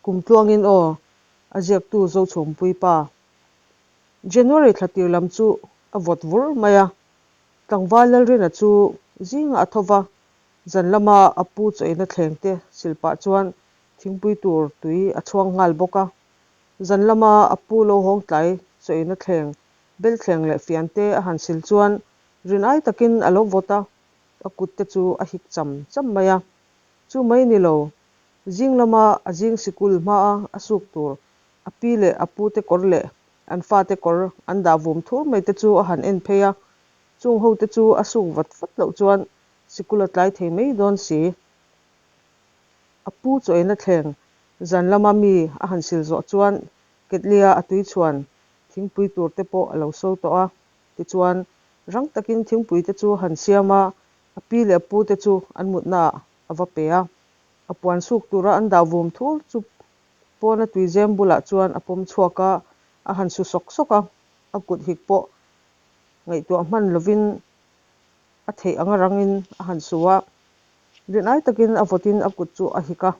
Kum tluangin aw, a ziaktu Zochhumpui pa. January thla tir lam chu a vawt vur mai a, tlangval Lalrina chu zingah a tho va, zan lama a pu chaw-ina thleng te sil pah chuan thingpui tur tui a chhuang nghal bawk a. Zan lama a pu lo hawng tlai chaw-ina thleng, belthleng leh fian te a han sil chuan rin ai takin a lo vawt a, a kut te chu a hik cham cham mai a. Chu mai ni lo, zing lama a zing sikul hmaa a suk tur a pi leh a pute kawr leh an fate kawr an dah vum thur mai te chu a han en phei a, chung ho te chu a suk vat vat loh chuan sikul a tlai thei mai dawn si. A pu chaw eina thleng zan lama mi a han sil zawh chuan ketlia a tui chhuan thingpui tur te pawh a lo so tawh a, tichuan rang takin thingpui te chu a han siam a, A pi leh a pute chu an mutnaah a va pe a, a puan suk tura an dah vum thur chu pawna tuizem bulah chuan a pawm chhuak a, a han su sawk sawk a, a kut hik pawh ngaihtuah hman lovin a theih anga rangin a han su a, rinai takin a vawtin a kut chu a hik a.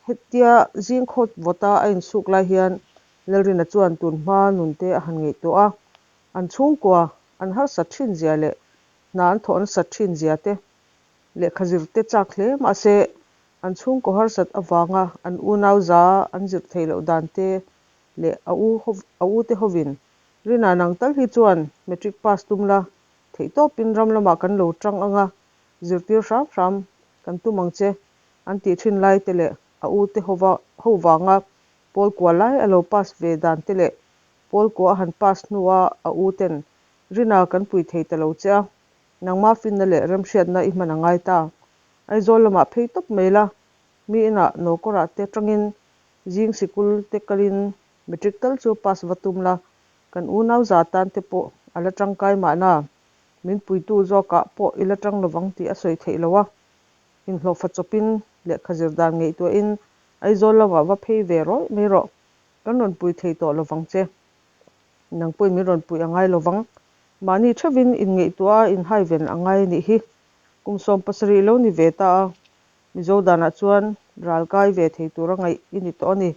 Hetia zing khawt vawta a insuk lai hian Lalrina chuan tun hma nunte a han ngaihtuah a, an chhungkua an harsat thin zia leh Hna an thawh nasat thin zia te, lehkha zir te chak hle mahse an chhungkaw harsat avanga an unau za an zir theih loh dan te leh a u a u te hovin Rina nang tal hi chuan matric pass tum la theih tawpin ram lamah kan lo tang anga zirtir hram hram kan tum ang che an tih thin lai te leh a u te hova ho vanga pawl kua lai a lo pass ve dan te leh pawl kua a han pass hnua a u ten Rina kan pui thei ta lo che a, nangma finna leh remhriatna i hman a ngai ta. Aizawl lamah phei tawp mai la, mi inah nawkawrah te tangin zing sikul te kalin matric tal chu pass va tum la, kan unau za tan te pawh a la tangkai mahna, min puitu zawkah pawh i la tang lovang tih a sawi theih lo a. Inhlawhfa chawpin lehkha zir dan ngaihtuahin Aizawl lamah va phei ve rawih mai rawh, kan rawn pui thei tawh lovang che. Nang pawhin min rawn puih a ngai lo vang. Mahni theuhin inngaihtuah a inhaiven a ngai a nih hi. Kum 70 lo ni ve ta a, Mizo danah chuan ral kai ve thei tura ngaih i ni tawh a ni,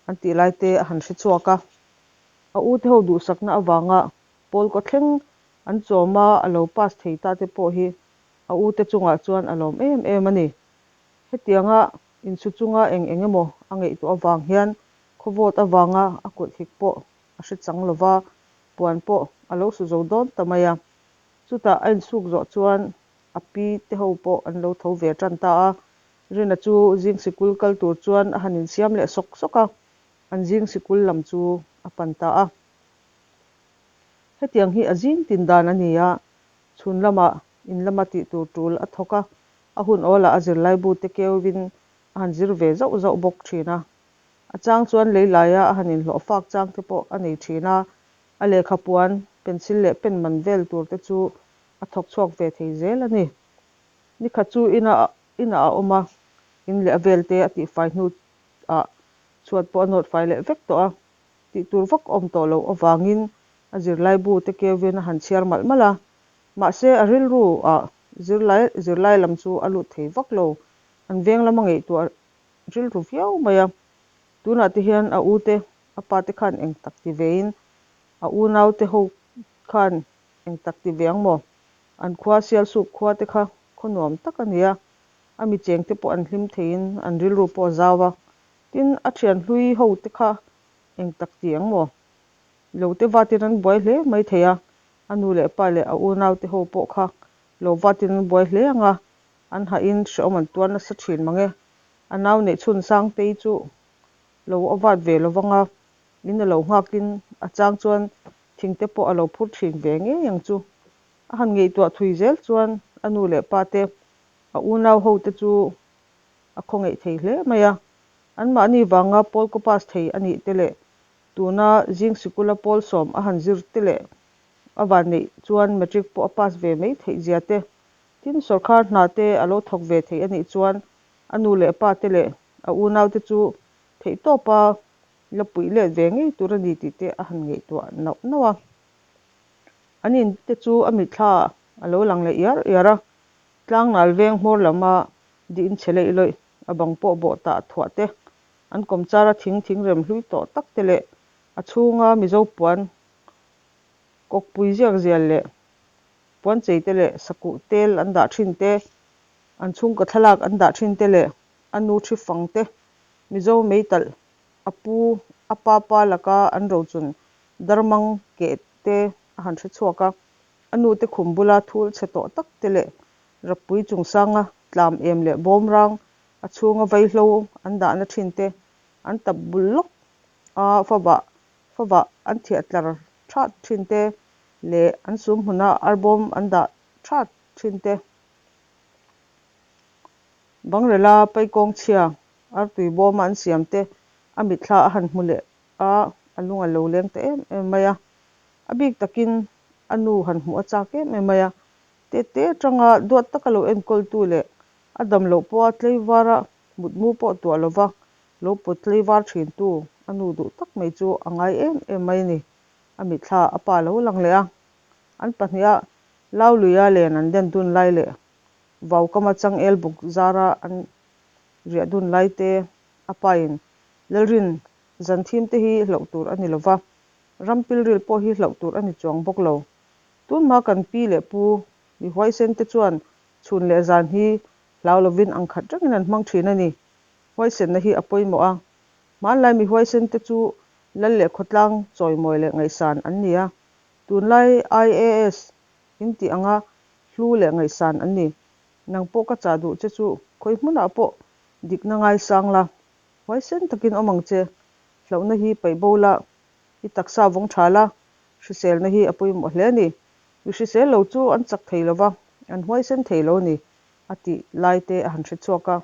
an tih lai te a han hre chhuak a. A ute ho duhsakna avanga Paul kaw thleng an chawm a, a lo pass thei ta te pawh hi a ute chungah chuan a lawm em em a ni. Hetianga insu chunga eng eng emaw a ngaihtuah avang hian Khawvawt avanga a kut hik pawh a hre chang lo va, puan pawh a lo su zo dawn ta mai a. Chutah a insuk zawh chuan a pi te ho pawh an lo tho ve tan ta a. Rina chu zing sikul kal tur chuan a han insiam leh sawk sawk a, an zing sikul lam chu a pan ta a. Hetiang hi a zing tin dan a ni a, chhun lamah in lama tih tur tul a thawk a, a hun awlah a zirlaibu te keuvin a han zir ve zauh zauh bawk thin a. A chang chuan lei laia a han inhlawh fak chang te pawh a nei thin a, a lehkha puan, pencil leh pen man vel tur te chu a thawk chhuak ve thei zel a ni. Nikhat chu ina inah a awm a, in leh a vel te a tihfai hnu ah chhuat pawh a nawt fai leh vek tawh a, tih tur vak awm tawh loh avangin a zirlaibu te keuin a han chhiar malh malh a, mahse a rilru ah zirlai zirlai lam chu a lut thei vak lo, an veng lama ngaihtuah rilru viau mai a, tunah te hian a u te, a pa te khan eng tak ti vein, a unau te ho khan eng tak ti ve ang maw? An khua Sialsuk khua te kha khaw nuam tak a ni a, a mi cheng te pawh an hlim theiin an rilru pawh a zau a, tin a thian hlui ho te kha eng tak ti ang maw? Lo te vatin an buai hle mai thei a, a nu leh pa leh a unau te ho pawh kha lo vatin an buai hle ang a, an hahin hrehawm an tuar nasa thin mang e. A nau neih chhun Sangtei chu lo a vat ve lo vang a, in a lo nghakin a chang chuan thing te pawh a lo phur thin ve ngei ang chu. A han ngaihtuah thui zel chuan a nu leh pa te, a unau ho te chu a khawngaih thei hle mai a. Anmahni vanga pawl kaw pass thei a nih te leh tuna zing sikula pawl sawm a han zir te leh a vanneih chuan matric pawh a pass ve mai theih zia te, tin sawrkar hna te a lo thawk ve thei a nih chuan A nu leh pa te leh a unau te chu theihtawpa la puih let ve ngei tur a ni tih te a han ngaihtuah nauh nauh a. An in te chu a mitthla a lo lang leh iar iar a, tlangnal veng hmawr lama di in che leih lawih a bang pawh bawh tah thuah te. An kawmchara thing thingrem hlui tawh tak te leh a chhunga Mizo puan kawkpui ziak zial leh puan chei te leh sakuh tel an dah thin te, an chhungkaw thlalak an dah thin te leh a nu thi fang te, Mizo meitalh a pu a pa pa laka an rochun darmang keh te a han hre chhuak a, a nu te khum bula thul chhe tawh tak te leh rappui chungsanga tlam em leh bawmrang a chhunga vaihlo an dahna thin te an tap bul lawk a, favah favah an thiah tlar that thin te leh an sum hmuna arbawm an dah that thin te. Bangrela paikawng chhia artui bawma an siam te a mitthla a han hmu leh a, a lung a lo leng ta em em mai a. A bik takin a nu han hmuh a chak em em mai a, tete atanga duat taka lo enkawltu leh a dam loh pawha tleivara mutmu pawh tuah lova lo pawt tleivar thintu a nu duh tak mai chu a ngai em em mai a ni. A mitthla a pa lo lang leh a, an pahniha Lauluia len an den dun lai leh Vaukama changel buk zara an riah dun lai te a pain Lalrin zan thim te hi hlauh tur a ni lo va, ram pilril pawh hi hlauh tur a ni chuang bawk lo. Tunhma kan pi leh pu mi huaisen te chuan chhun leh zan hi hlau lovin ang khat rengin an hmang thin a ni. Huaisenna hi a pawimawh a, hmanlai mi huaisen te chu lal leh khawtlang chawimawi leh ngaihsan an ni a, tunlai IAS in tih anga hlu leh ngaihsan an ni. Nang pawh ka chah duh che chu khawi hmunah pawh dikna ngaisang la, huaisen takin awm ang che. Hlauhna hi paih bo la, i taksa vawng tha la, hriselna hi a pawimawh hle a ni. Mi hrisel lo chu an chak thei lo va, an huaisen thei lo a ni, a tih lai te a han hre chhuak a.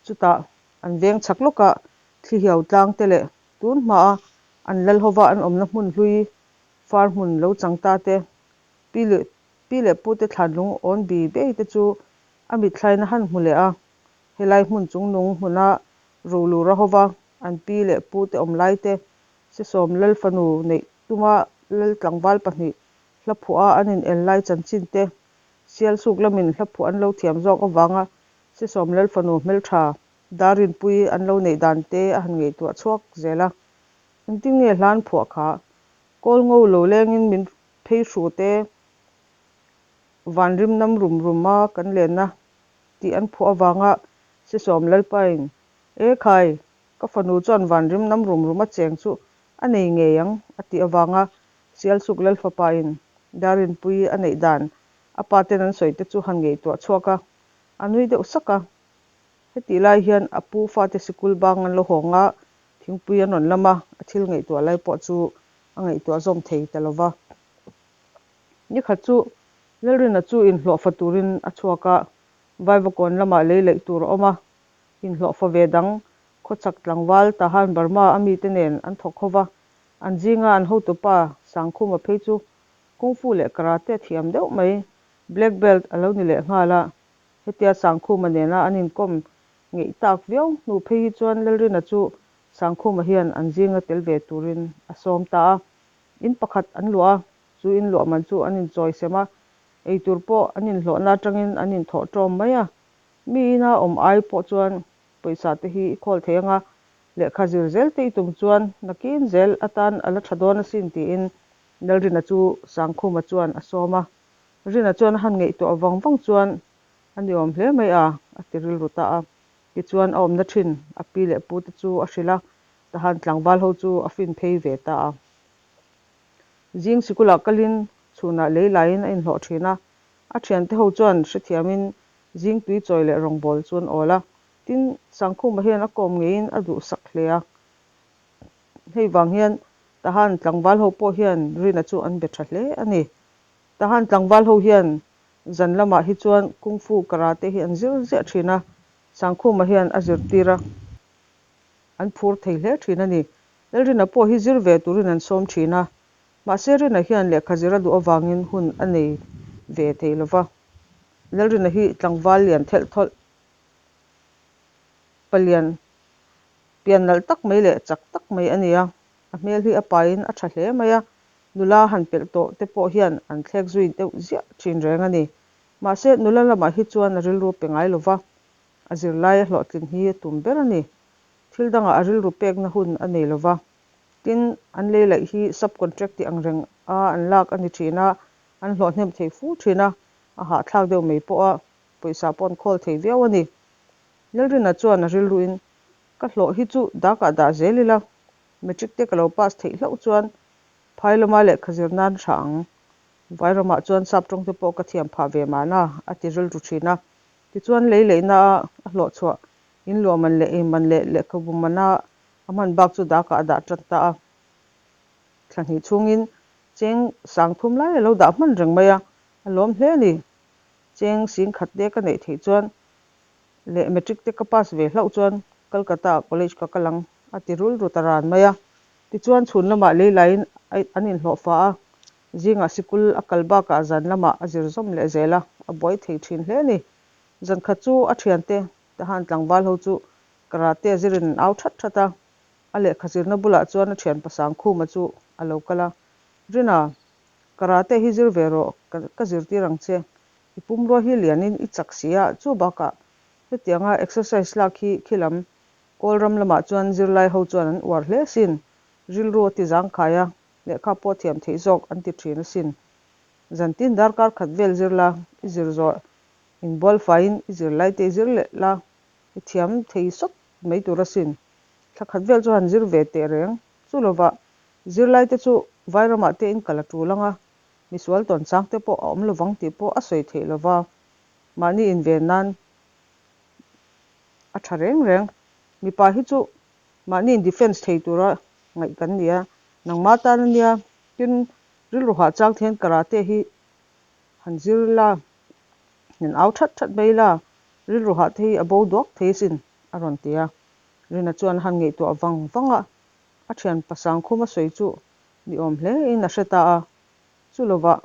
Chutah an veng chhak lawkah thlihiau tlang te leh tun hmaa an lal hova an awmna hmun hlui far hmun lo chang ta te, pi leh pi leh pute thlanlung awn bi bei te chu a mitthlain a han hmu leh a. Helai hmun chungnung hmuna rolura hova an pi leh pute awm lai te, Sesawm lal fanu neih tuma lal tlangval pahnih hla phuah a an in el lai chanchin te, Sialsuk lamin hla phuah an lo thiam zawk avanga Sesawm lal fanu hmeltha Darinpui an lo neih dan te a han ngaihtuah chhuak zel a. Engtin nge hla an phuah kha? Kawl ngo lo lengin min phei hru te, Vanrim nam rum rum a kan lenna tih an phuah avanga Sesawm Lalpain, E khai, ka fanu chuan Vanrim nam rum rum a cheng chu a nei ngei ang a tih avanga Sialsuk Lalfapain Darinpui a neih dan a pa ten an sawi te chu han ngaihtuah chhuak a, a nui deuh sak a. Hetih lai hian a pu fate sikul bang an lo hawng a, thingpui an rawn lam a, a thil ngaihtuah lai pawh chu a ngaihtuah zawm thei ta lo va. Nikhat chu Lalrina chu inhlawhfa turin a chhuak a, Vaivakawn lamah lei laih tur a awm a, inhlawhfa ve dang khawchhak tlangval Tahan Burma a mite nen an thawk ho va, an zinga an hotupa Sangkhuma phei chu Kung Fu leh Karate a thiam deuh mai, Black Belt a lo ni leh nghal a, hetia Sangkhuma nena an inkawm ngeih tak viau hnu phei hi chuan Lalrina chu Sangkhuma hian an zinga tel ve turin a sawm ta a. In pakhat an luah a, chu in luah man chu an inchawi sem a, eitur pawh an inhlawhna atangin an inthawh tawm mai a. Mi ina awm ai pawh chuan pawisa te hi i khawl thei anga, lehkha zir zel te i tum chuan nakin zel atan a la tha dawn asin tiin Lalrina chu Sangkhuma chuan a sawm a. Rina chuan a han ngaihtuah vang vang chuan a ni awm hle mai a, a ti rilru ta a. Tichuan a awmna thin a pi leh pu te chu a hrilh a, Tahan tlangval ho chu a fin phei ve ta a. Zing sikulah kalin chhunah lei laiin a inhlawh thin a, a thiante ho chuan hrethiamin zing tui chawi leh rawngbawl chu an awl a. Tin, Sangkhuma hian a kawm ngeiin a duhsak hle a. Hei vang hian Tahan tlangval ho pawh hian Rina chu an be tha hle a ni. Tahan tlangval ho hian zan lamah hi chuan Kung Fu Karate hi an zir ziah thin a, Sangkhuma hian a zirtir a. An phur thei hle thin a ni. Lalrina pawh hi zir ve turin an sawm thin a, mahse Rina hian lehkha zir a duh avangin hun a nei ve thei lo va. Lalrina hi tlangval lian thelh thawlh, palian pian nalh tak mai leh chak tak mai a ni a, a hmel hi a pain a tha hle mai a, nula han pelh tawh te pawh hian an thlek zui deuh ziah thin reng a ni. Mahse nula lamah hi chuan a rilru pe ngai lo va, A zirlai a hlawhtlin hi a tum ber a ni. Thil dangah a rilru pekna hun a nei lova. Tin, an lei laih hi sub-contract tih ang reng a an lak a ni thin a, an hlawh hnem thei fu thin a, a hahthlak deuh mai pawh a, pawisa pawh an khawl thei viau a ni. Lalrina chuan a rilruin, Ka hlawh hi chu dakah dah zel ila, matric te ka lo pass theih hlauh chuan phai lama lehkha zir nan tha ang. Vairamah chuan sap tawng te pawh ka thiam phah ve mahna, a ti rilru thin a. Tichuan lei leihna a a hlawh chhuah in luah man leh ei man leh lehkhabu mana a hman bak chu dakah a dah tan ta a. Thla hnih chhungin cheng sang thum lai a lo dah hman reng mai a, a lawm hle a ni. Cheng sing khat te ka neih theih chuan leh matric te ka pass ve hlauh chuan Calcutta ah college ka kal ang a ti rul rut a ran mai a. Tichuan chhun lamah lei laiin an inhlawh fa a, zingah sikul a kal bakah zan lamah a zir zawm leh zel a, a buai thei thin hle a ni. Zan khat chu a thiante Tahan tlangval ho chu karate a zirin an au that that a, a lehkha zirna bulah chuan a thian pasang Khuma chu a lo kal a, Rina, karate hi zir ve rawh, ka zirtir ang che. I pumrua hi lianin i chak si a, chu bakah hetianga exercise lak hi khilam Kawl ram lamah chuan zirlai ho chuan an uar hle asin, rilru a ti zangkhai a, lehkha pawh thiam theih zawk an ti thin asin. Zantin darkar khat vel zir la, i zir zawh inbual faiin i zirlai te i zir leh la, i thiam thei sawt mai tur asin. Thla khat vel chu han zir ve teh reng, chu lovah zirlai te chu Vairamah te in kal a tul ang a, misual tawn chang te pawh a awm lovang tih pawh a sawi theih lova, mahni inven nan a tha reng reng. Mipa hi chu mahni in defence thei tura ngaih kan ni a, nangmah tan a nia, tin rilru hah chang te hian karate hi han zir la, han au that that mai la, rilru hah te hi a bo duak thei asin a rawn ti a. Rina chuan a han ngaihtuah vang vang a, a thian pasang khum a sawi chu ni awm hle in a hre ta a, chu lovah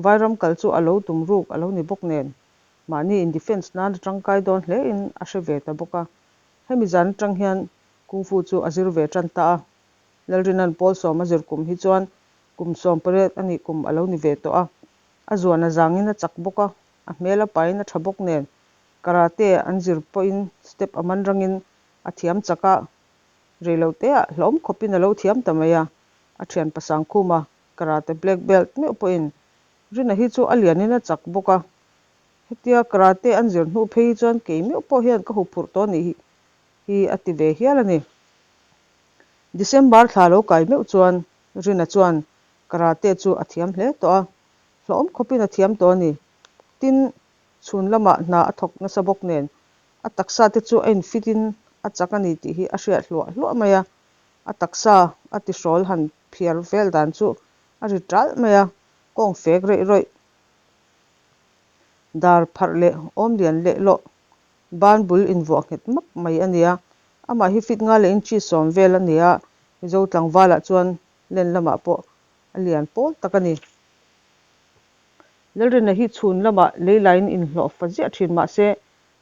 Vairam kal chu a lo tum ruk a lo ni bawk nen, mahni in defence nan a tangkai dawn hle in a hre ve ta bawk a. Hemi zan atang hian Kung Fu chu a zir ve tan ta a. Lalrina'n pawl sawm a zir kum hi chuan kum 18 a nih kum a lo ni ve tawh a. A zuan a zangin a chak bawk a, a hmel a pain a tha bawk nen karate an zir pawhin step a man rangin a thiam chak a, reiloteah hlawm khawpin a lo thiam ta mai a, a thian pasang khum a, karate black belt meuh pawhin Rina hi chu a lianin a chak bawk a, hetia karate an zir hnu phei hi chuan kei meuh pawh hian ka huphurh tawh nih hi a ti ve hial a ni. December thla lo kai meuh chuan Rina chuan karate chu a thiam hle tawh a, hlawhawm khawpin a thiam tawh a ni. Tin, chhun lamah hna a thawk nasa bawk nen a taksa te chu a infit in a chak a ni tih hi a hriat hluah hluah mai a, a taksa a tihrawl han phiar vel dan chu a ri ṭalh mai a, kawng fek reih rawih dar pharh leh awm lian leh lawh ban bul invuah nghet map mai a nia. Amah hi fit nga leh inchi sawm vel a ni a, Mizo tlangvalah chuan len lamah pawh a lian pawl tak a ni. Lalrina hi chhun lamah lei laiin inhlawh fa ziah thin mahse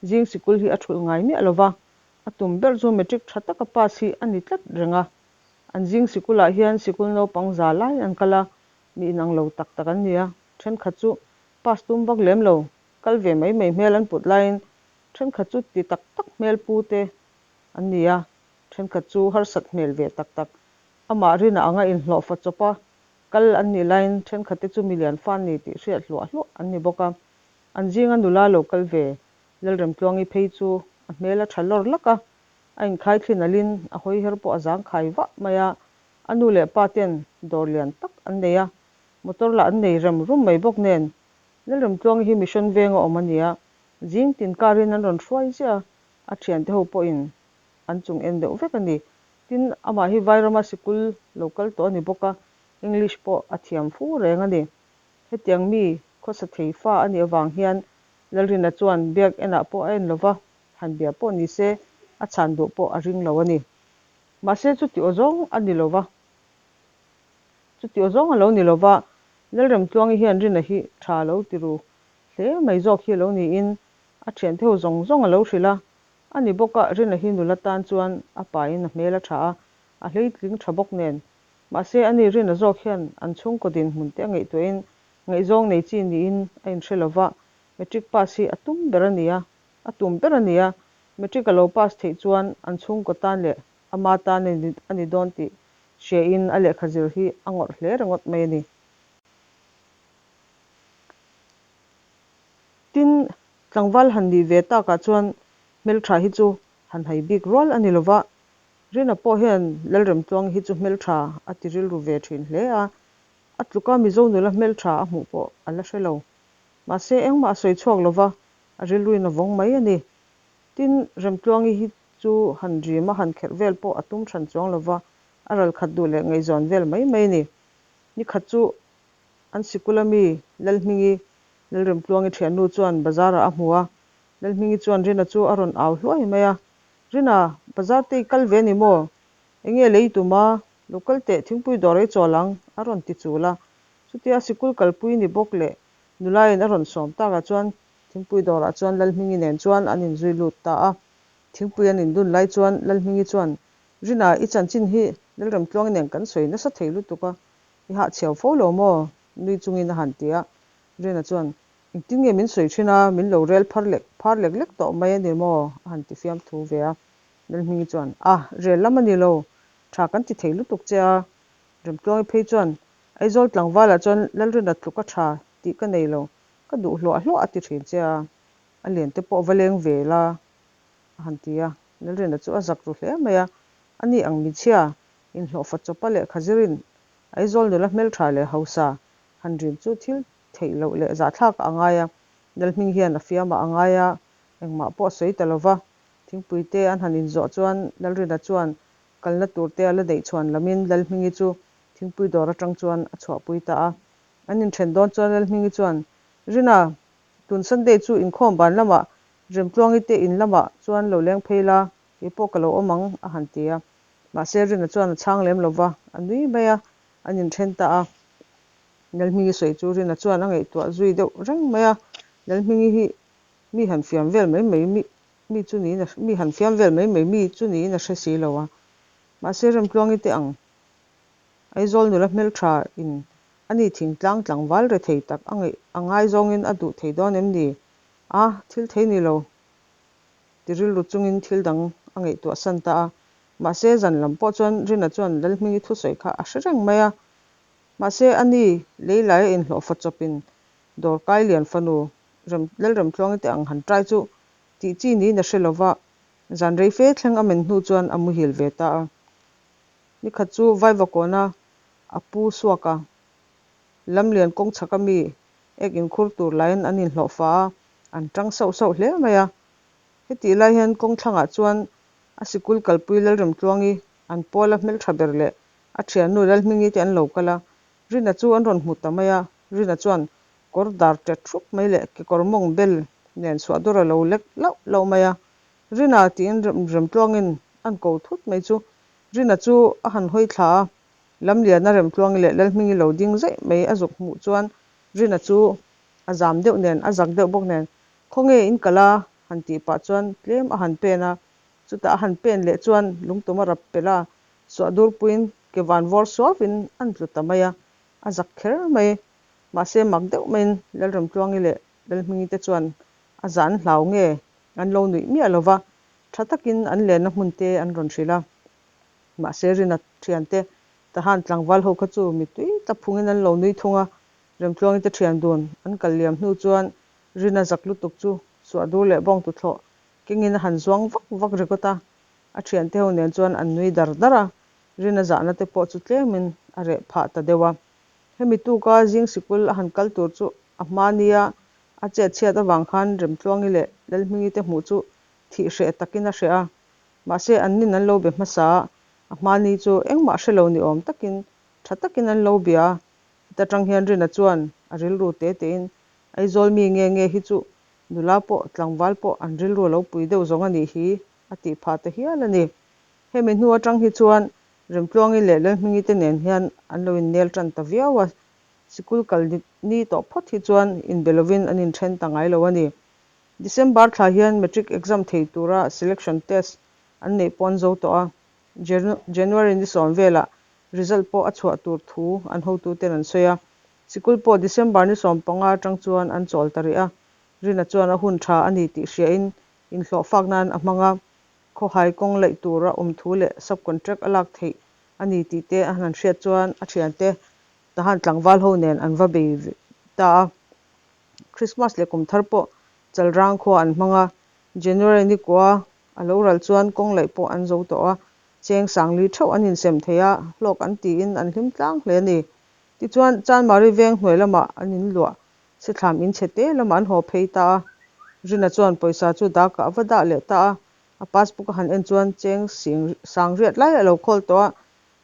zing sikul hi a thulh ngai miah lova, a tum ber chu matric tha taka pass hi a ni tlat reng a. An zing sikulah hian sikul naupang za lai an kal a, mi inang lo tak tak an ni a, thenkhat chu pass tum vak lem lo, kal ve mai mai hmel an put laiin thenkhat chu ti tak tak hmel pu te an ni a, thenkhat chu harsat hmel ve tak tak. Amah rina anga inhlawh fa chawp a, kal an nih laiin thenkhat te chu milian fa an ni tih hriat hluah hluah an ni bawk a. An zinga nula lo kal ve Lalremtluangi phei chu a hmel a tha lawr lak a, a inkhai thlin alin a hawi her pawh a zangkhai vah mai a, a nu leh pa ten dawr lian tak an nei a, motor lah an nei rem rum mai bawk nen Lalremtluangi hi mission venga awm a ni a, zing tin karin an rawn hruai ziah a, a thiante ho pawhin an chung en deuh vek a ni. Tin, amah hi Vairama sikul lo kal tawh a ni bawk a, English pawh a thiam fu reng a ni. Hetiang mi khawsa thei fa a nih avang hian Lalrina chuan biak enah pawh a en lo va, han bia pawh ni se a chhan duh pawh a ring lo a ni. Mahse chuti aw zawng a ni lo va, chuti aw zawng a lo ni lo va, Lalremtluangi hian Rina hi tha lo ti ru hle mai zawk hi a lo niin a thiante ho zawng zawng a lo hrilh a, A ni bawk a, Rina hi nula tan chuan a pain a hmel a tha a, a hleitling tha bawk nen. Mahse, ani Rina zawk hian an chhungkaw dinhmun te a ngaihtuahin ngaihzawng nei chi niin a inhre lo va, matric pass hi a tum ber a ni a, a tum ber a ni a. Matric a lo pass theih chuan an chhungkaw tan leh ama tan a ni dawn tih hriain a lehkha zir hi a ngawrh hle ringawt mai a ni. Tin, tlangval han nih ve takah chuan hmeltha hi chu han hai bik rual a ni lova, Rina pawh hian Lalremtluangi hi chu hmeltha a ti rilru ve thin hle a, a tluka Mizo nula hmeltha a hmuh pawh a la hre lo. Mahse, engmah a sawi chhuak lova, a rilruin a vawng mai a ni. Tin, Remtluangi hi chu han rima han kherh vel pawh a tum hran chuang lova, a ral khat duh leh ngaihzawn vel mai mai a ni. Ni khat chu an sikula mi Lalhmingi, Lalremtluangi thiannu chuan bazar-ah a hmu a, Lalhmingi chuan Rina chu a rawn au hluai mai a, Rina, bazar te i kal ve ni maw? Enge lei tum a? Lo kal teh, thingpui dawr ei chawl ang, a rawn ti chul a. Chutia sikul kalpui ni bawk leh nulain a rawn sawm takah chuan thingpui dawrah chuan Lalhmingi nen chuan an inzui lut ta a. Thingpui an indun lai chuan Lalhmingi chuan, Rina, i chanchin hi Lalremtluangi nen kan sawi nasa thei lutuk a, i hahchhiau fo lo maw? nui chungin a han ti a. Rina chuan, Engtin nge min sawi thin a, min lo rel phar lek phar lek lek tawh mai a ni maw? a han ti fiamthu ve a. Lalhmingi chuan, A, rel lam a ni lo, tha kan ti thei lutuk che a. Remtluangi phei chuan, Aizawl tlangvalah chuan Lalrina tluk a tha tih ka nei lo, ka duh hluah hluah a ti thin che a, a lian te pawh va leng ve la a han ti a. Lalrina chu a zak ru hle mai a, ani ang michhia, inhlawhfa chawpa lehkha zirin Aizawl nula hmeltha leh hausa han rim chu thil theih loh leh zahthlak a ngai a, Lalhming hian a fiamah a ngai a, engmah pawh a sawi ta lo va. Thingpui te an han inzawh chuan Lalrina chuan kalna tur te a la neih chhuan lamin Lalhmingi chu thingpui dawr atang chuan a chhuahpui ta a. An inthen dawn chuan Lalhmingi chuan, Rina, tun Sunday chu inkhawm ban lamah Remtluangi te in lamah chuan lo leng phei la, keipawh ka lo awm ang, a han ti a. Mahse Rina chuan a chhang lem lo va, a nui mai a, an inthen ta a. Lalhmingi sawi chu Rina chuan a ngaihtuah zui deuh reng mai a, Lalhmingi hi mi han fiam vel mai mai mi mi chu niin a mi han fiam vel mai mai mi chu niin a hre si lo a. Mahse Remtluangi te ang Aizawl nula hmeltha in ani thingtlang tlangval re thei tak a ngaih a ngaizawngin a duh thei dawn em ni? A, thil thei ni lo ti rilru chungin thil dang a ngaihtuah san ta a. Mahse zan lam pawh chuan Rina chuan Lalhmingi thusawi kha a hre reng mai a. Mahse, ani leilai a inhlawhfa chawpin dawrkai lian fanu Rem Lalremtluangi te ang han trai chu tih chi niin a hre lo va, zan rei fe thleng a men hnu chuan a muhil ve ta a. Nikhat chu Vaivakawna a pu suak a, Lamlian kawng chhaka mi ek inkhur tur laiin an inhlawhfa a, an tang sauh sauh hle mai a. Hetih lai hian kawng thlangah chuan a sikul kalpui Lalremtluangi an pawla hmeltha ber leh A thiannu Lalhmingi te an lo kal a, Rina chu an rawn hmu ta mai a, Rina chuan kawr dar ṭet hrup mai leh kekawr mawng bel nen chhuah dawr a lo lek lauh lauh mai a, Rina tiin Remtluangin an ko thut mai chu Rina chu a han hawi thla a, Lamliana Remtluangi leh Lalhmingi lo ding zaih mai a zuk hmuh chuan Rina chu a zam deuh nen a zak deuh bawk nen Khawnge in kal a? han tih pah chuan tlem a han pen a, chutah a han pen leh chuan lungtum a rap pelh a, Suah durpuiin ke van vawr suavin an tlu ta mai a, a zak kher mai. Mahse mak deuh maiin Lalremtluangi leh Lalhmingi te chuan a zah an hlau nge an lo nuih miah lo va, tha takin an lenna hmun te an rawn hrilh a. Mahse Rina thiante Tahan tlangval ho kha chu mitui tla phungin an lo nui thung a, Remtluangi te thian dun an kal liam hnu chuan Rina zak lutuk chu suah dur leh bawng tuthlawh kengin a han zuang vak vak ringawt a, A thiante ho nen chuan an nui dar dar a, Rina zahna te pawh chu tlemin a reh phah ta deuh a. Hemi tuka zing sikul a han kal tur chu a hma nia a chet chhiat avang khan Remtluangi leh Lalhmingi te hmuh chu thih hreh takin a hreh a. Mahse an nin an lo be hmasa a, a hma ni chu engmah hre lo ni awm takin tha takin an lo bia a. Heta tang hian Rina chuan a rilru te tein Aizawl mi nge nge hi chu nula pawh tlangval pawh an rilru a lo pui deuh zawng a nih hi a tih phah ta hial a ni. Hemi hnu atang hi chuan Remtluangi leh Lalhmingi te nen hian an lo innel tan ta viau a, sikul kal ni tawh phawt hi chuan inbe lovin an inthen ta ngai lo a ni. December thla hian Matric exam thei tura selection test an neih pawh an zo tawh a, January ni sawm velah result pawh a chhuah tur thu an hotuten an sawi a, sikul pawh December ni 15 atang chuan an chawl ta rih a, Rina chuan a hun tha a ni tih hriain. inhlawhfak nan a hmang a, khawhai kawng laih tur a awm thu leh sub-contract a lak theih a ni tih te a han hriat chuan a thiante Tahan tlangval ho nen an va bei ta a. Krismas leh kum thar pawh Chalrang khua an hmang a, January ni kua a lo ral chuan kawng laih pawh an zo tawh a, cheng sangli theuh an insem thei a, hlawk an tiin an hlim tlang hle a ni. Tichuan, Chanmari veng hnuai lamah an inluah Sithlam in chhe te lamah an haw phei ta a, Rina chuan pawisa chu dakah a va dah leh ta a, a passbook a han en chuan cheng sing sang riat lai a lo khawl tawh a,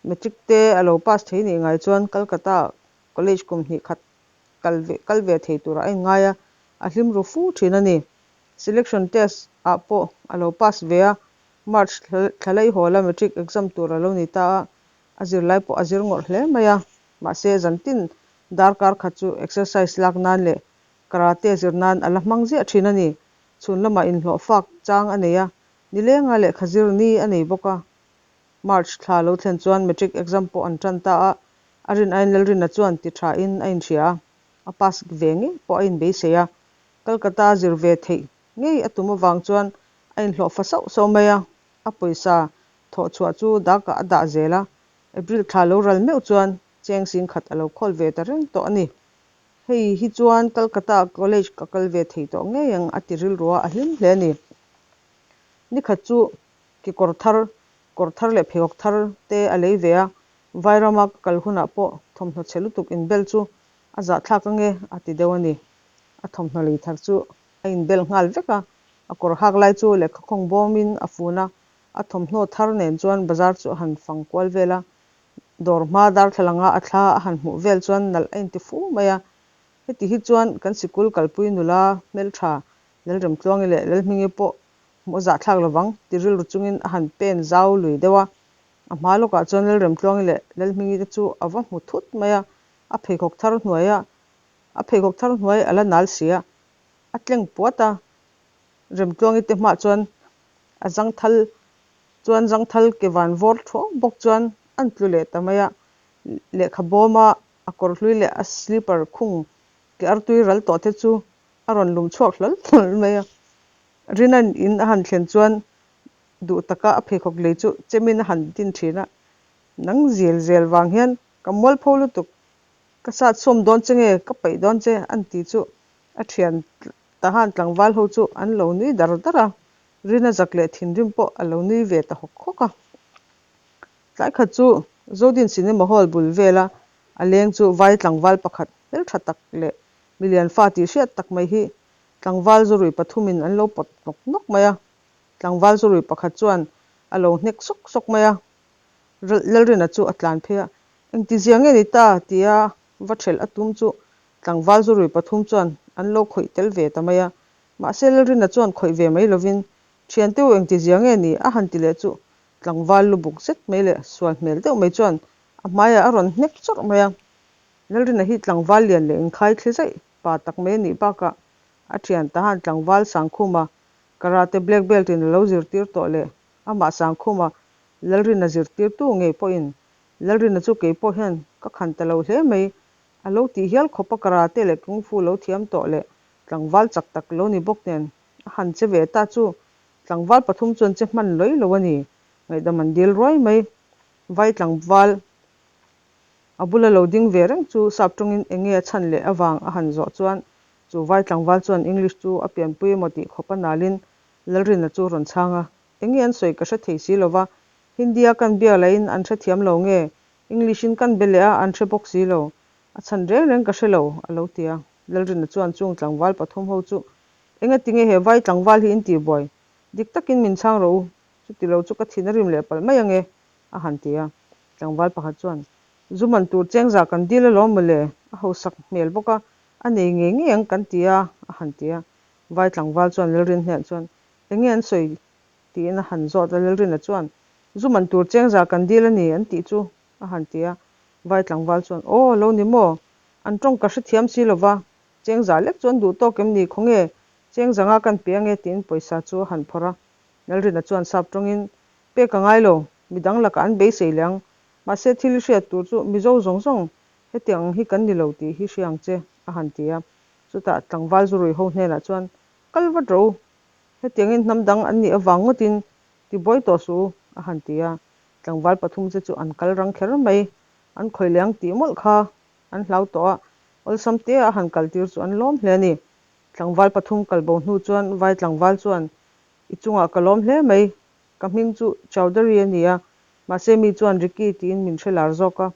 matric te a lo pass thei nih ngai chuan Calcutta college kum hnih khat kal ve kal ve thei turah a inngai a, a hlim ru fu thin a ni. Selection test ah pawh a lo pass ve a, March thla laihawla matric exam tur a lo ni ta a, a zirlai pawh a zir ngawrh hle mai a, mahse zantin Darkar khat chu exercise lak nan leh karate zir nan a la hmang ziah thin a ni. Chhun lamah inhlawh fak chang a nei a, nilenga lehkha zir ni a nei bawk a. March thla lo thlen chuan matric exam pawh an tan ta a, a rin aiin Lalrina chuan ti tha in a inhria a, a pass ve ngei pawh a inbeisei a. Calcutta a zir ve theih ngei a tum avang chuan a inhlawh fa sauh sauh mai a, a pawisa thawh chhuah chu dakah a dah zel a. April thla lo ral meuh chuan Cheng sing khat a lo khawl ve ta reng tawh a ni. Hei hi chuan Calcutta College ka kal ve thei tawh ngei ang a ti rilru a, a hlim hle a ni. Nikhat chu kekawr thar, kawr thar leh pheikhawk thar te a lei ve a, Vairama ka kal hunah pawh thawmhnaw chhe lutuk inbel chu a zahthlak ange a ti deuh a ni. A thawmhnaw lei thar chu a inbel nghal vek a, a kawr hak lai chu lehkhakhawng bawmin a fun a, a thawmhnaw thar nen chuan bazar chu a han fang kual vel a, Dawr hma darthlalanga a thla a han hmuh vel chuan nalh a inti fu mai a. Heti hi chuan kan sikul kalpui nula hmeltha Lalremtluangi leh Lalhmingi pawh hmuh a zahthlak lovang ti rilru chungin a han pen zau lui deuh a. A hma lawkah chuan Lalremtluangi leh Lalhmingi te chu a va hmu thut mai a, a pheikhawk thar hnuai a, a pheikhawk thar hnuai a la nal si a, a tleng puat a. Remtluangi te hmah chuan a zangthal Chuan zangthal ke van vawr thuau bawk chuan an tlu leh ta mai a, lehkha bawma a kawr hlui leh a slipper khung ke artui ral tawh te chu a rawn lum chhuak hlawl hlawl mai a. Rina'n in a han thlen chuan duh taka a pheikhawk lei chu chemin a han din thin a, Nang zel zel vang hian ka mualpho lutuk, ka sat sawm dawn che nge ka paih dawn che an ti chu a thian tahan tlangval ho chu an lo nui dar dar a. Rina zak leh thinrim pawh a lo nui ve ta hawk hawk a. Tlai khat chu Zodin Cinema Hall bul vela a leng chu vai tlangval pakhat hmeltha tak leh milian fa tih hriat tak mai hi tlangval zurui pathumin an lo pawt nawk nawk mai a. Tlangval zurui pakhat chuan a lo hnek sawk sawk mai a. Lalrina chu a tlan phei a, Engtizia nge ni ta? tia va thelh a tum chu tlangval zurui pathum chuan an lo khawih tel ve ta mai a. Mahse Lalrina chuan khawih ve mai lovin, Thiante u engtizia nge ni? a han ti leh chu tlangval lu buk zet mai leh sual hmel deuh mai chuan a hmaiah a rawn hnek chawrh mai a. Lalrina hi tlangval lian leh inkhai thli zaih pa tak mai a nih bakah a thian tahan tlangval Sangkhuma karate black belt in a lo zirtir tawh leh amah Sangkhuma Lalrina zirtirtu ngei pawhin Lalrina chu kei pawh hian ka khan ta lo hle mai a lo tih hial khawp a karate leh kungfu lo thiam tawh leh Tlangval chak tak lo ni bawk nen a han che ve ta chu tlangval pathum chuan che hman lawih lo a ni. Ngaihdam an dil ruai mai. Vai tlangval a bula lo ding ve reng chu sap tawngin eng nge a chhan leh avang a han zawh chuan chu vai tlangval chuan English chu a pianpui emaw tih khawp a nalin Lalrina chu rawn chhang a. Eng nge an sawi ka hre thei si lova, Hindi-a kan bia lahin an hrethiam lo nge English-in kan be leh a an hre bawk si lo. A chhan reng reng ka hre lo, a lo ti a. Lalrina chuan chung tlangval pathum ho chu, Engati nge he vai tlangval hi in tihbuai? Dik takin min chhang rawh u, chuti lo chu ka thin a rim leh palh mai ange, a han ti a. Tlangval pakhat chuan, Zu man tur chengzah kan dil alawm mawle, a hausak hmel bawk a, a nei ngei ngei ang kan ti a, a han ti a. Vai tlangval chuan Lalrin hnenah chuan, Enge an sawi? tiin a han zawt a. Lalrina chuan, Zu man tur chengzah kan dil a ni, an tih chu, a han ti a. Vai tlangval chuan, Aw, lo ni maw? An tawng ka hrethiam si lo va, cheng za lek chu an duh tawk em ni? Khawnge, cheng zanga kan pe ange tiin pawisa chu a han phawrh a. Lalrina chuan sap tawngin, Pek a ngai lo, midang lakah an beisei leh ang. Mahse thil i hriat tur chu Mizo zawng zawng hetiang ang hi kan ni lo tih hi hria ang che, a han ti a. Chutah tlangval zurui ho hnenah chuan, Kal vat rawh u. Hetiangin hnam dang an nih avang ngawtin tibuai tawh suh u, a han ti a. Tlangval pathumte chu an kal rang kher mai. An khawih leh ang tih mawlh kha an hlau tawh a, awlsam tea a han kaltir chu an lawm hle a ni. Tlangval pathum kal bo hnu chuan vai tlangval chuan, I chungah ka lawm hle mai, ka hming chu Chowdhury a ni a, mahse mi chuan Ricky tiin min hre lar zawk a,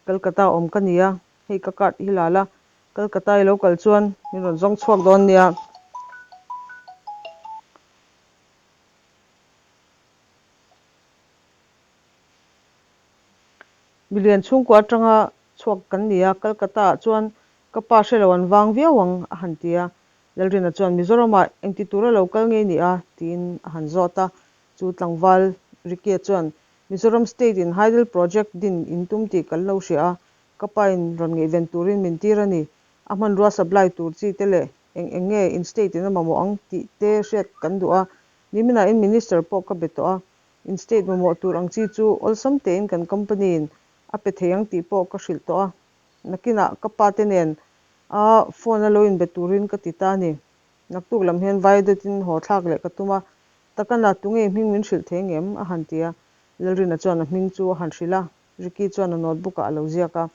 Kolkata awm ka ni a, hei ka card hi la la, Kolkata i lo kal chuan min rawn zawng chhuak dawn nia. Milian chhungkua atanga chhuak kan ni a, Kolkata ah chuan ka pa hre lo an vang viau ang, a han ti a. Lalrina chuan Mizoramah engti tura lo kal ngei ni a? tiin a han zawt a. Chu tlangval Ricky-a chuan Mizoram State in Hydel Project din in tum tih kan lo hria a, ka pa in rawn ngaihven turin min tir a ni. A hmanrua supply tur chi te leh eng eng nge in state in a mamawh ang tih te hriat kan duh a, niminah in Minister pawh ka be tawh a, in state mamawh tur ang chi chu awlsam tein kan company in a pe thei ang tih pawh ka hrilh tawh a, nakinah ka pa te nen a phone a lo inbe turin ka ti ta a ni. Naktuk lam hian viaduct in haw thlak leh ka tum a, Takana tunge i hming min hrilh thei ngem? a han ti a, Lalrina chuan a hming chu a han hrilh a, Ricky chuan a notebook ah a lo ziak a.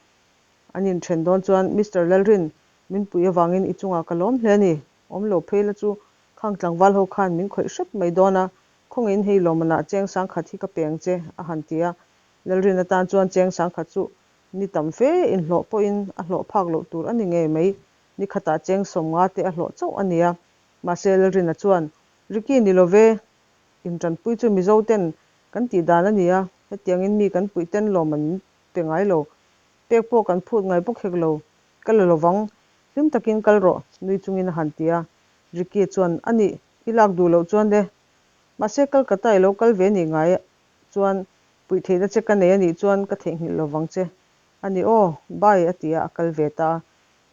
An inthen dawn chuan Mister Lalrin, min puih avangin i chungah ka lawm hle a ni, awm lo phei la chu khang tlangval ho khan min khawih hrep mai dawn a, khawngin hei lawmmanah cheng sangkhat hi ka pe ang che, a han ti a. Lalrin atan chuan cheng sangkhat chu ni tam fe inhlawh pawhin a hlawh phak loh tur a ni ngei mai, ni khatah cheng 50 te a hlawh chauh a ni a. Mahse Lalrina chuan Ricky ni lo ve, intanpui chu Mizo ten kan tih dan a ni a, hetiangin mi kan puih ten lawm an pe ngai lo, pek pawh kan phut ngai bawk hek lo, ka la lovang, hlim takin kal rawh, nui chungin a han ti a. Ricky chuan, A nih, i lak duh loh chuan le, mahse Calcutta i lo kal ve nih ngai chuan puih theihna che ka nei a nih chuan ka theihnghilh lovang che a ni aw, bye a ti a, a kal ve ta a.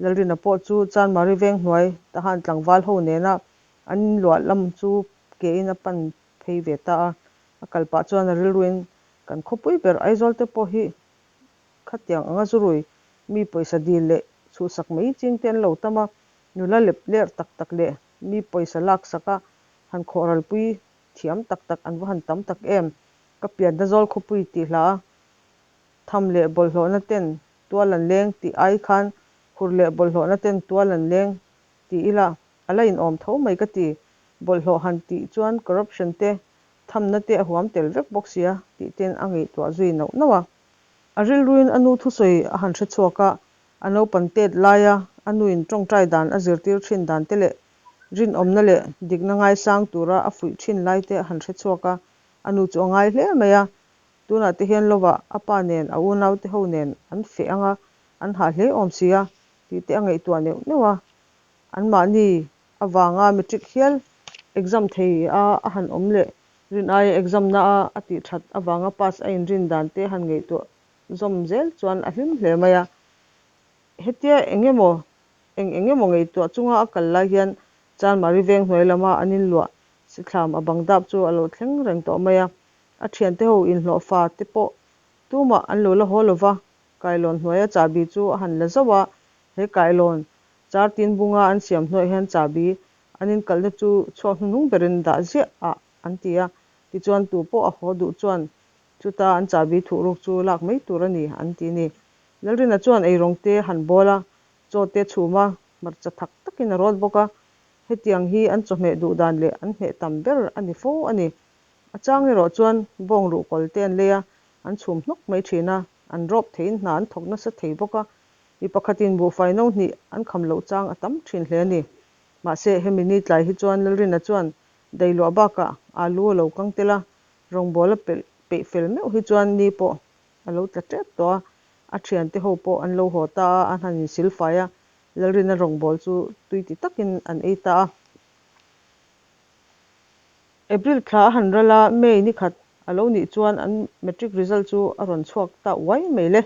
Lalrina pawh chu Chanmari veng hnuai tahan tlangval ho nena An inluah lam chu kein a pan phei ve ta a, a kal pah chuan a rilruin kan khawpui ber Aizawl te pawh hi khatiang anga zurui mi pawisa dil leh chhuhsak mai ching te an lo tam a, nula lep ler tak tak leh mi pawisa laksak a han khawhralpui thiam tak tak an va han tam tak em. Ka pianna zawl khawpui tih hla a tham leh bawlhhlawhna ten tual an leng tih ai khan hur leh bawlhhlawhna ten tual an leng ti ila A la inawm tho mai ka ti. Bawlhhlawh han tih chuan corruption te, thamna te a huam tel vek bawk sia tih ten a ngaihtuah zui nauh nauh a. A rilruin a nu thusawi a han hre chhuak a, a naupan tet laia a nuin tawngtai dan a zirtir thin dan te leh rinawmna leh dikna ngaisang tura a fuih thin lai te a han hre chhuak a, a nu chu a ngai hle mai a. Tunah te hian lovah a pa nen a unaute ho nen an feh ang a, an hah hle awm sia tih te a ngaihtuah neuh neuh a. Anmahni avanga matric hial exam thei a a han awm leh rin aia exam na a a tih that avanga pass a inrin dan te han ngaihtuah zawm zel chuan a hlim hle mai a. Hetia eng emaw eng eng emaw ngaihtuah chunga a kal lai hian Chanmari veng hnuai lama an inluah sithlam a bang dap chu a lo thleng reng tawh mai a. A thiante ho inhlawhfa te pawh tumah an lo la haw lova, kailawn hnuaia chahbi chu a han la zauh a, he kailawn Char tin bunga an siam hnuaiah hian chahbi an inkalhna chu chhuak hnuhnung berin dah ziah ah an ti a, tichuan tu pawh a haw duh chuan chuta an chahbi thuhruk chu lak mai tur a ni an ti ni. Lalrina chuan eirawng te han bawl a, chaw te chhum a, hmarcha thak takin a rawt bawk a, hetiang hi an chawhmeh duh dan leh an hmeh tam ber a ni fo a ni. A chang erawh chuan bawng ruhkawl te an lei a, an chhum hnawk mai thin a, an rawp theiin hna an thawk nasa thei bawk a, Mi pakhatin buhfai no hnih an kham loh chang a tam thin hle a ni. Mahse, hemi ni tlai hi chuan Lalrina chuan dailuah bakah alu a lo kang tel a, rawngbâwl a pelh peih fel meuh hi chuan ni pawh a lo tla tep tawh a, a thiante ho pawh an lo haw ta a, an han insil fai a, Lalrina rawngbâwl chu tui ti takin an ei ta a. April thla a han ral a, May ni khat a lo nih chuan an matric result chu a rawn chhuak ta uai mai le.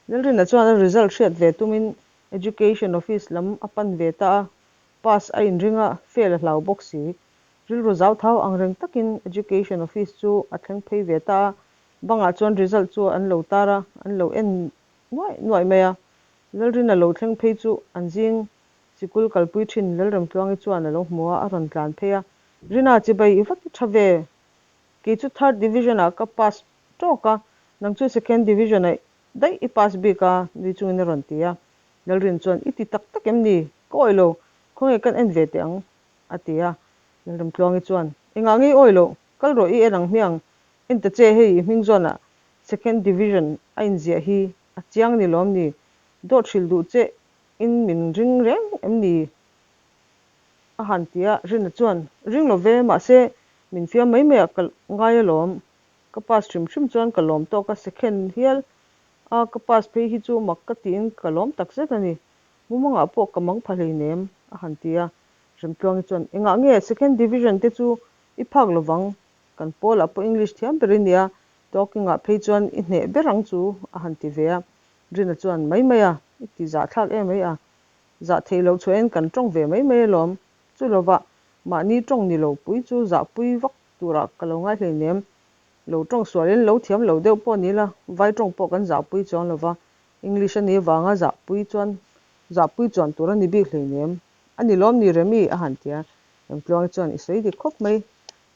Lalrina chuan a result hriat ve tumin Education Office lam a pan ve ta a, pass a inring a, fail a hlau bawk si. Rilru zauthau ang reng takin Education Office chu a thleng phei ve ta a, bangah chuan result chu an lo tar a, an lo en nuaih nuaih mai a. Lalrina lo thleng phei chu an zing sikul kalpui thin Lalremtluangi chuan a lo hmu a, a rawn tlan phei a. Rina chibai i va ti tha ve. Kei chu third division ah ka pass tawk a, nang chu second division ah daih i pass bik a, nui chungin a rawn ti a. Lalrin chuan, I ti tak tak em ni? Ka awih lo, khawnge kan en ve teh ang, a ti a. Lalramtluangi chuan, Engah nge i awih loh? Kal rawh i en ang hmiang, en ta che hei i hming zawnah second division a inziah hi a chiang ni lawm ni? Dawt hrilh duh che in min ring reng em ni? A han ti a, Rina chuan, Ring lo ve, mahse min fiam mai mai ah ka ngai alawm. Ka pass hrim hrim chuan ka lawm tawk a, second hial a ka pass phei hi chu mak ka tiin ka lawm tak zet a ni. Mumangah pawh ka mang pha hleinem, a han ti a. Remtluangi chuan, Engah nge second division te chu i phak lovang? Kan pawlah pawh English thiam ber i nia, talking ah phei chuan i hneh ber ang chu, a han ti ve a. Rina chuan, Mai mai a, i ti zahthlak em mai a. Zah theih loh chhuahin kan tawng ve mai mai alawm. Chu lovah mahni tawng ni lo pui chu zahpui vak turah ka lo ngai hleinem. Lo tawng sualin lo thiam lo deuh pawh ni la, vai tawng pawh kan zahpui chuang lova, English a nih avanga zahpui chuan zahpui chuan tur a ni bik hleinem. A ni lawm ni Remi? a han ti a. Remtluangi chuan i sawi dik khawp mai.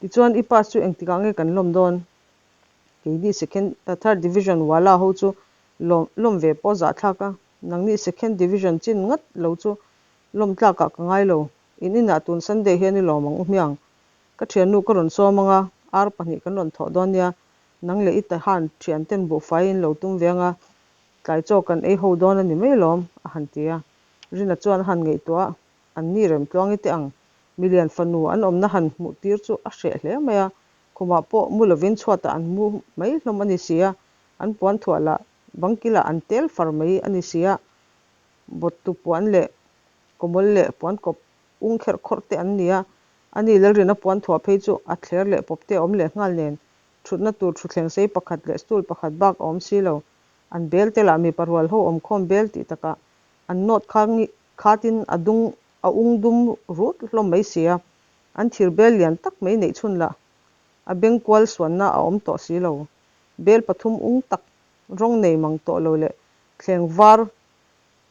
Tichuan i pass chu engtikah nge kan lawm dawn? Keini second third division wala ho chu lawm lawm ve pawh zahthlak a, nangni second division chin ngat lo chu lawm tlakah ka ngai lo. In inah tun Sunday hian i lawm ang u hmiang. Ka thiannu ka rawn sawm ang a, ar pahnih kan rawn thawh dawn nia, nang leh i tahan thianten buhfai in lo tum ve ang a, tlai chaw kan ei ho dawn a ni mai lawm, a han ti a. Rina chuan a han ngaihtuah a, an ni Remtluangi te ang milian fanu an awmna han hmuh tir chu a hreh hle mai a, khumah pawh mu lovin chhuatah an mu mai hlawm a ni si a, an puan thuah lah bangkilah an tel far mai a ni si a, bawttu puan leh kawmawl leh puankawp ung kherh khawrh te an ni a, ani Lalrina puan thuah phei chu a thler leh pawp te a awm leh nghal nen, thutna tur thutthleng sei pakhat leh stool pakhat bak a awm si lo. An bel te lah mipa rual ho awmkhawm bel tih takah an nawt kha khatin a dung a ung dum rut hlawm mai si a, an thir bel lian tak mai neih chhun lah a beng kual suanna a awm tawh si lo. Bel pathum ung tak rawng nei mang tawh lo leh thleng var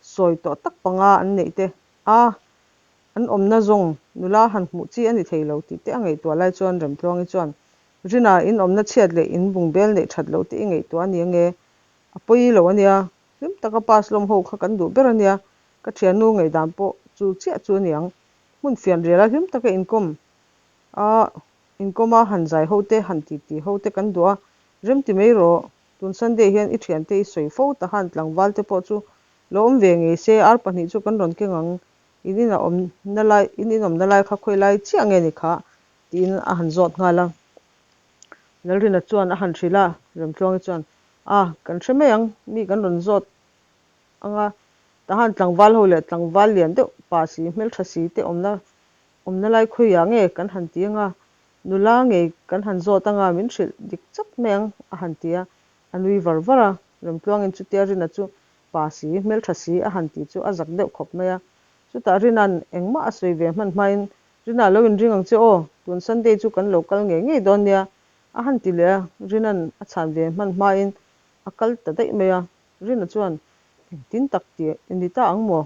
sawi tawh tak panga an neih te a, an awmna zawng nula han hmuh chi a ni thei lo tih te a ngaihtuah lai chuan Remtluangi chuan, Rina, in awmna chhiat leh in bungbel neih that loh te i ngaihtuah a ni ange? A pawi lo a nia, hlim taka pass lawm ho kha kan duh ber a nia, ka thiannu ngaihdan pawh chu chiah chu a ni ang. Hmun fian riala hlim taka inkawm a, inkawm a han zai ho te, han titi ho te kan duh a, rem ti mai rawh. Tun Sunday hian i thiante i sawi fo ta han tlangval te pawh chu Lo awm ve ngei se, ar pahnih chu kan rawn keng ang, in in a awmna lai, in in awmna lai kha khawi lai chiah nge ni kha? tiin a han zawt nghal a. Lalrina chuan a han hrilh a, Remtluangi chuan, A, kan hre mai ang, mi kan rawn zawt ang a, tahan tlangval ho leh tlangval lian deuh pa si, hmeltha si te awmna, awmna lai khawiah nge kan han ti ang a, nula ngei kan han zawt ang a, min hrilh dik chak mai ang, a han ti a, a nui var var a. Remtluangin chutia Rina chu pa si, hmeltha si a han tih chu a zak deuh khawp mai a. Chutah Rina'n engmah a sawi ve hman hmain, Rina lo inring ang che aw, tun Sunday chu kan lo kal ngei ngei dawn nia, a han ti leh a. Rina'n a chhan ve hman hmain a kal ta daih mai a. Rina chuan, Engtin tak tih ni ta ang maw?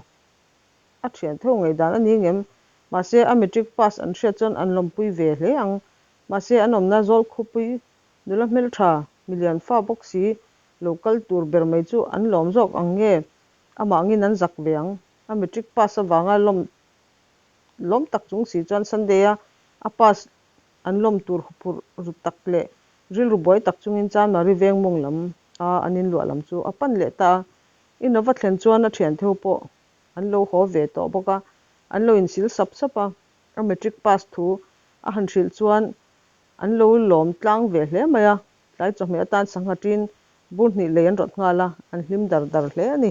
A thian theuh ngaihdan a ni ngem? Mahse, a matric pass an hriat chuan an lawmpui ve hle ang. Mahse, an awmna zawl khawpui nula hmeltha, milian fa bawk si, Lo kal tur ber mai chu an lawm zawk ang nge? Amah angin an zak ve ang. A matric pass avanga lawm lawm tak chung si chuan Sunday a a pass an lawm tur huphurh ru tak leh rilru buai tak chungin Chanmari veng mawng lam a an inluah lam chu a pan leh ta a. In a va thlen chuan a thiante ho pawh an lo haw ve tawh bawk a, an lo insil sap sap a. A matric pass thu a han hrilh chuan an lo lawm tlang ve hle mai a. Tlai chawhmeh atan sangha ṭin bur hnih lei an rawt nghal a, an hlim dar dar hle a ni.